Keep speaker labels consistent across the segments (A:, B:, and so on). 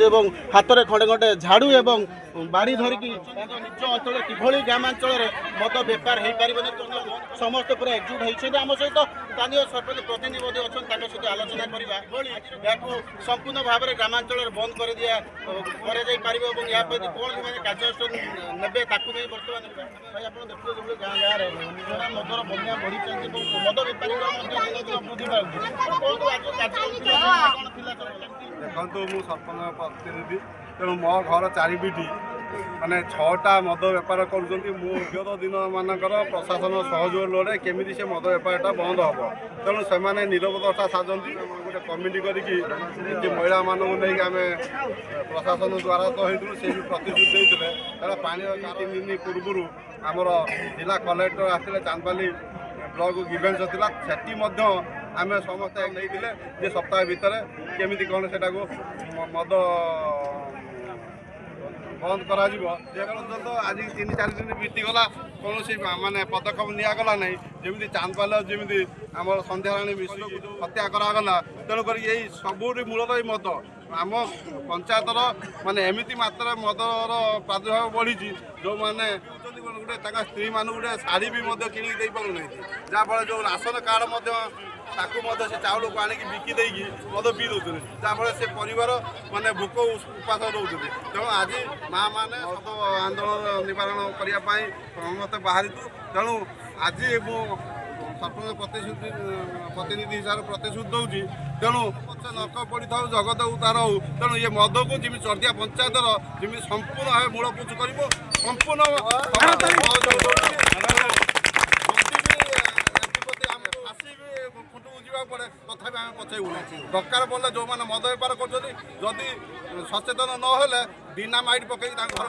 A: ଏବଂ ହାତରେ ଖଣ୍ଡେ ଖଣ୍ଡେ ଝାଡ଼ୁ ଏବଂ ବାଡ଼ି ଧରିକି ତାଙ୍କ ନିଜ ଅଞ୍ଚଳରେ କିଭଳି ଗ୍ରାମାଞ୍ଚଳରେ ମଦ ବେପାର ହେଇପାରିବନି, ସମସ୍ତେ ପୁରା ଏକଜୁଟ ହେଇଛନ୍ତି। ଆମ ସହିତ ସ୍ଥାନୀୟ ସରପଞ୍ଚ ପ୍ରତିନିଧି ମଧ୍ୟ ଅଛନ୍ତି, ତାଙ୍କ ସହିତ ଆଲୋଚନା କରିବା କିଭଳି ଏହାକୁ ସମ୍ପୂର୍ଣ୍ଣ ଭାବରେ ଗ୍ରାମାଞ୍ଚଳରେ ବନ୍ଦ କରିଦିଆ କରାଯାଇ ପାରିବ ଏବଂ ଏହା ପ୍ରତି କ'ଣ ସେମାନେ କାର୍ଯ୍ୟାନୁଷ୍ଠାନ ନେବେ ତାକୁ ନେଇ ବର୍ତ୍ତମାନ। ଭାଇ, ଆପଣ ଦେଖୁଥିବେ ଯେଭଳି ଗାଁ ଗାଁରେ ଚୋରା ମଦର ବନ୍ୟା ବଢ଼ି ଚାଲିଛି ଏବଂ ମଦ ବେପାରୀଙ୍କର ମଧ୍ୟ ଦିନ ଦିନ ବୃଦ୍ଧି ପାଉଛି। କୁହନ୍ତୁ, ଆଜି କାର୍ଯ୍ୟକ୍ରମ ଥିଲା, କ'ଣ ଥିଲା?
B: ଦେଖନ୍ତୁ, ମୁଁ ସରପଞ୍ଚ ପ୍ରତିନିଧି, ତେଣୁ ମୋ ଘର ଚାରିପିଠି ମାନେ 6ଟା ମଦ ବେପାର କରୁଛନ୍ତି। ମୁଁ ବିଗତ ଦିନମାନଙ୍କର ପ୍ରଶାସନ ସହଯୋଗ ଲୋଡ଼େ କେମିତି ସେ ମଦ ବେପାରଟା ବନ୍ଦ ହେବ। ତେଣୁ ସେମାନେ ନିରବଦଶା ସାଜନ୍ତି। ଗୋଟେ କମିଟି କରିକି ଯେ ମହିଳାମାନଙ୍କୁ ନେଇକି ଆମେ ପ୍ରଶାସନ ଦ୍ୱାରା ତ ହେଇଥିଲୁ, ସେ ବି ପ୍ରତିଶ୍ରୁତି ଦେଇଥିଲେ। ତେଣୁ ପାଣିର 3 ଦିନ ପୂର୍ବରୁ ଆମର ଜିଲ୍ଲା କଲେକ୍ଟର ଆସିଥିଲେ, ଚାନ୍ଦବାଲି ବ୍ଲକ ଗ୍ରିଭେନ୍ସ ଥିଲା, ସେଠି ମଧ୍ୟ ଆମେ ସମସ୍ତେ ନେଇଥିଲେ ଯେ ସପ୍ତାହ ଭିତରେ କେମିତି କ'ଣ ସେଟାକୁ ମଦ ବନ୍ଦ କରାଯିବ। ଯେ ପର୍ଯ୍ୟନ୍ତ ଆଜି 3 4 ଦିନ ବିତିଗଲା, କୌଣସି ମାନେ ପଦକ୍ଷେପ ନିଆଗଲା ନାହିଁ। ଯେମିତି ଚାନ୍ଦପାଲ, ଯେମିତି ଆମର ସନ୍ଧ୍ୟାରାଣୀ ମିଶ୍ରକୁ ହତ୍ୟା କରାଗଲା, ତେଣୁକରି ଏଇ ସବୁଠି ମୂଳରେ ଏଇ ମଦ। ଆମ ପଞ୍ଚାୟତର ମାନେ ଏମିତି ମାତ୍ରାରେ ମଦର ପ୍ରାଦୁର୍ଭାବ ବଢ଼ିଛି, ଯେଉଁମାନେ ଗୋଟେ ତାଙ୍କ ସ୍ତ୍ରୀମାନଙ୍କୁ ଗୋଟେ ଶାଢ଼ୀ ବି ମଧ୍ୟ କିଣିକି ଦେଇପାରୁନାହାନ୍ତି। ଯାହାଫଳରେ ଯେଉଁ ରାସନ କାର୍ଡ଼ ମଧ୍ୟ, ତାକୁ ମଧ୍ୟ ସେ ଚାଉଳକୁ ଆଣିକି ବିକି ଦେଇକି ମଦ ପିଇ ଦେଉଛନ୍ତି, ଯାହାଫଳରେ ସେ ପରିବାର ମାନେ ଭୋକ ଉପାସ ରହୁଛନ୍ତି। ତେଣୁ ଆଜି ମା' ମାନେ ମଦ ଆନ୍ଦୋଳନ ନିବାରଣ କରିବା ପାଇଁ ସମସ୍ତେ ବାହାରିଛୁ। ତେଣୁ ଆଜି ମୁଁ ସରପଞ୍ଚ ପ୍ରତିଶ୍ରୁତି ପ୍ରତିନିଧି ହିସାବରେ ପ୍ରତିଶ୍ରୁତି ଦେଉଛି, ତେଣୁ ପଛେ ନକ ପଡ଼ିଥାଉ, ଜଗତ ଉଦ୍ଧାର ହଉ। ତେଣୁ ଇଏ ମଦକୁ ଯେମିତି ଚର୍ଦିଆ ପଞ୍ଚାୟତର ଯେମିତି ସମ୍ପୂର୍ଣ୍ଣ ଭାବେ ମୂଳପୋଛ କରିବ, ସମ୍ପୂର୍ଣ୍ଣ ଫାଶୀ ବି ଖୁଣ୍ଟକୁ ଯିବାକୁ ପଡ଼େ ତଥାପି ଆମେ ପଛେଇବୁ ନାହିଁ। ଦରକାର ପଡ଼ିଲେ ଯେଉଁମାନେ ମଦ ବେପାର କରୁଛନ୍ତି, ଯଦି ସଚେତନ ନହେଲେ ଡିନାମାଇଟ୍ ପକେଇକି ତାଙ୍କ ଘର।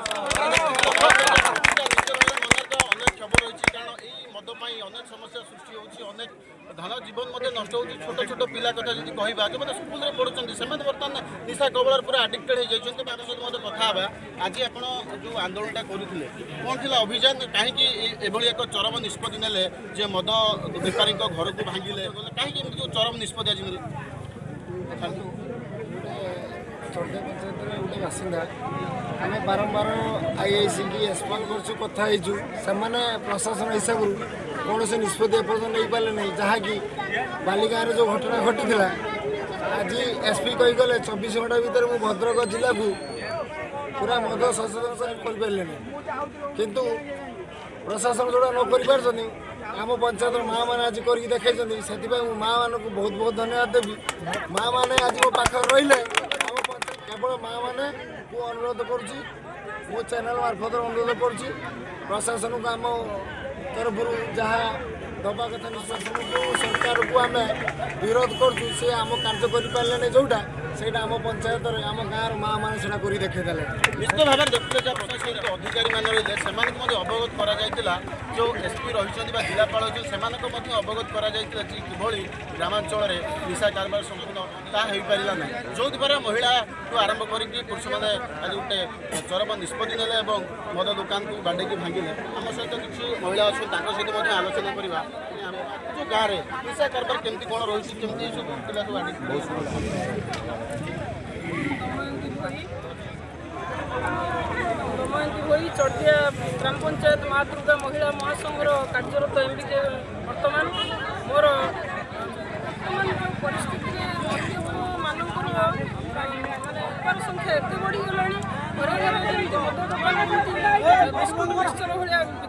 A: ଅନେକ କ୍ଷୋଭ ରହିଛି, କାରଣ ଏଇ ମଦ ପାଇଁ ଅନେକ ସମସ୍ୟା ସୃଷ୍ଟି ହେଉଛି, ଅନେକ ଧନ ଜୀବନ ମଧ୍ୟ ନଷ୍ଟ ହେଉଛି। ଛୋଟ ଛୋଟ ପିଲା କଥା ଯଦି କହିବା, ଯେଉଁମାନେ ସ୍କୁଲରେ ପଢ଼ୁଛନ୍ତି, ସେମାନେ ବର୍ତ୍ତମାନ ନିଶା କବଳରେ ପୁରା ଆଡିକ୍ଟେଡ୍ ହେଇଯାଇଛନ୍ତି। ତାଙ୍କ ସହିତ ମଧ୍ୟ କଥା ହେବା। ଆଜି ଆପଣ ଯେଉଁ ଆନ୍ଦୋଳନଟା କରୁଥିଲେ, କ'ଣ ଥିଲା ଅଭିଯାନ? କାହିଁକି ଏଭଳି ଏକ ଚରମ ନିଷ୍ପତ୍ତି ନେଲେ ଯେ ମଦ ବେପାରୀଙ୍କ ଘରକୁ ଭାଙ୍ଗିଲେ? କାହିଁକି ଏମିତି ଯେଉଁ ଚରମ ନିଷ୍ପତ୍ତି ଆଜି ନେଲେ?
C: ଦେଖନ୍ତୁ, ଗୋଟେ ଚର୍ଦିଆ ପଞ୍ଚାୟତରେ ଗୋଟେ ବାସିନ୍ଦା, ଆମେ ବାରମ୍ବାର I I C କି ଏସ୍ପି କରୁଛୁ, କଥା ହେଇଛୁ। ସେମାନେ ପ୍ରଶାସନ ହିସାବରୁ କୌଣସି ନିଷ୍ପତ୍ତି ଏପର୍ଯ୍ୟନ୍ତ ନେଇପାରିଲେ ନାହିଁ। ଯାହାକି ବାଲିଗାଁରେ ଯେଉଁ ଘଟଣା ଘଟିଥିଲା, ଆଜି ଏସ୍ ପି କହିଗଲେ 24 ଘଣ୍ଟା ଭିତରେ ମୁଁ ଭଦ୍ରକ ଜିଲ୍ଲାକୁ ପୁରା ମଦ ସଚେତନ କରିପାରିଲେନି। କିନ୍ତୁ ପ୍ରଶାସନ ଯେଉଁଟା ନ କରିପାରୁଛନ୍ତି, ଆମ ପଞ୍ଚାୟତର ମା' ମାନେ ଆଜି କରିକି ଦେଖାଇଛନ୍ତି। ସେଥିପାଇଁ ମୁଁ ମା' ମାନଙ୍କୁ ବହୁତ ବହୁତ ଧନ୍ୟବାଦ ଦେବି। ମା' ମାନେ ଆଜି ମୋ ପାଖରେ ରହିଲେ। ଆମ ପଞ୍ଚାୟତ କେବଳ ମା' ମାନଙ୍କୁ ଅନୁରୋଧ କରୁଛି, ମୁଁ ଚ୍ୟାନେଲ୍ ମାର୍ଫତରେ ଅନୁରୋଧ କରୁଛି, ପ୍ରଶାସନକୁ ଆମ ତରଫରୁ ଯାହା ଦେବା କଥା, ପ୍ରଶାସନକୁ ସରକାରକୁ ଆମେ ବିରୋଧ କରୁଛୁ। ସେ ଆମ କାର୍ଯ୍ୟ କରିପାରିଲେନି ଯେଉଁଟା, ସେଇଟା ଆମ ପଞ୍ଚାୟତରେ ଆମ ଗାଁର ମା' ମାନେ ସେଇଟା କରି ଦେଖେଇଦେଲେ।
A: ନିଶ୍ଚିତ ଭାବରେ ଦେଖିଲେ, ଯାହା ପ୍ରଶାସନିକ ଅଧିକାରୀମାନେ ରହିଲେ ସେମାନଙ୍କୁ ମଧ୍ୟ ଅବଗତ କରାଯାଇଥିଲା। ଯେଉଁ ଏସ୍ପି ରହିଛନ୍ତି ବା ଜିଲ୍ଲାପାଳ ରହିଛନ୍ତି, ସେମାନଙ୍କୁ ମଧ୍ୟ ଅବଗତ କରାଯାଇଥିଲା ଯେ କିଭଳି ଗ୍ରାମାଞ୍ଚଳରେ ନିଶା କାରବାର ସମ୍ପୂର୍ଣ୍ଣ ତାହା ହୋଇପାରିଲା ନାହିଁ। ଯେଉଁଥିପାଇଁ ମହିଳାଠୁ ଆରମ୍ଭ କରିକି ପୁରୁଷମାନେ ଆଜି ଗୋଟେ ଚରମ ନିଷ୍ପତ୍ତି ନେଲେ ଏବଂ ମଦ ଦୋକାନକୁ ବାଡ଼େଇକି ଭାଙ୍ଗିଲେ। ଆମ ସହିତ କିଛି ମହିଳା ଅଛନ୍ତି, ତାଙ୍କ ସହିତ ମଧ୍ୟ ଆଲୋଚନା କରିବା। ଯେଉଁ ଗାଁରେ ନିଶା କାରବାର କେମିତି କ'ଣ ରହିଛି, କେମିତି ସବୁ ପିଲା ସବୁ
D: ଦମୟନ୍ତୀ ଭୋଇ, ଚର୍ଦିଆ ଗ୍ରାମ ପଞ୍ଚାୟତ ମା ଦୁର୍ଗା ମହିଳା ମହାସଂଘର କାର୍ଯ୍ୟରତ ଏମ୍ ବି ବର୍ତ୍ତମାନ। ମୋର ବର୍ତ୍ତମାନ ଯେଉଁ ପରିସ୍ଥିତିରେ ମଦ୍ୟପମାନଙ୍କର ମାନେ ବେପାର ସଂଖ୍ୟା ଏତେ ବଢ଼ିଗଲାଣି, ଘରେ ଘରେ ଯେମିତି ମଦ ଦୋକାନ, ଯେମିତି ବିସ୍କୁଟ ମିକ୍ସଚର ଭଳିଆ।